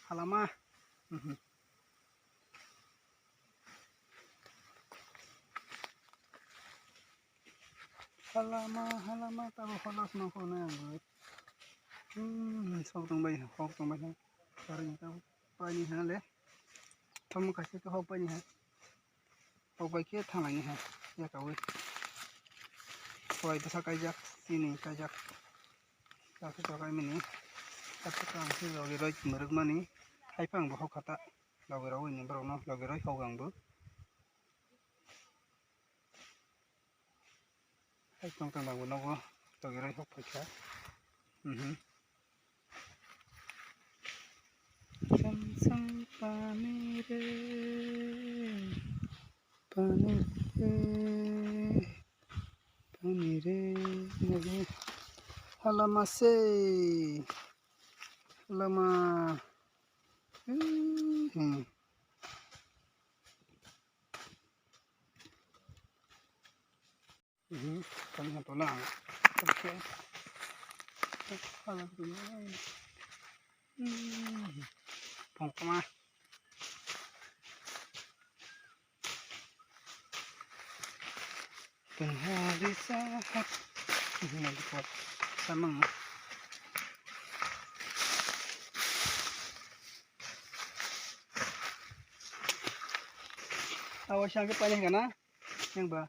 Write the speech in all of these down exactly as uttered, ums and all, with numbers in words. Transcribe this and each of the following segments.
Halama. Mhm. Halama, halama, tabo halas no khone ang bo. Hmm, sok tong bai, hok tong bai. Kari tabo. Paini ha le. Tamo kaisa ke hok paini ha. Hok bai ke thanglaini ha. Yakawi. Soi bwsa kaijak, chini kaijak. Kaisa tokai mani. Kaisa kam se logi roi muruk mani. Hai phang bo hok khata. Logi roi ni borok no logi roi hok ang bo. Hai tong tong bo nogo logi roi hok phaikha. Mhm. Sam sam pani re, pani re, pani re, pani re. Halama se, halama. Hmm. Mhm, kami satu lang. Oke. Salah dulu. Hmm. Pongkoma. Penghari sahat. Ini lagi kuat. Samang. Awas yang ke paling kana? Yang ba.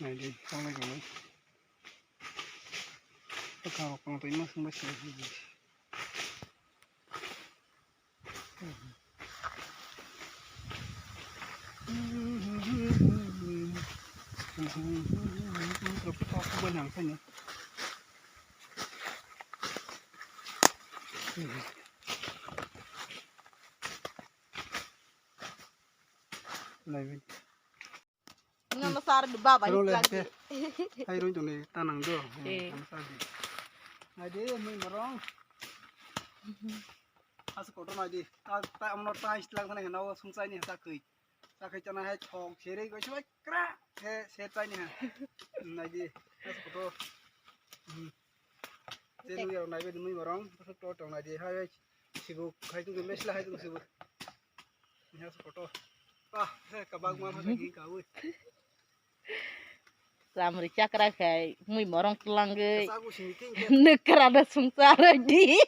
Naidi, tong lai tong lai. Bwkhang rok tong twi ma sung bai sung. Rok twi thok bai nang sani. Naibi. Nga masar di baba Role hiklang ke. Di. Hai roi tong le tanang do. Eh. Ang sa di. Nai di mui morong. As kotor nai di. Ta ta amno ta islang thani hena o sung chai ni ta kwi. Ta kwi chana hai chok sere go sui kra. He se chai ni ha. Nai di. As kotor. Hmm. Te nui rong nai di mui morong. To tong nai di hai. Sibuk hai tu mesla hai tu sibuk. Ni as kotor. Ah, he kabak ma ha ki ka ui. Samri chakra khai mui morong tlangi. Nukra da sungsara di.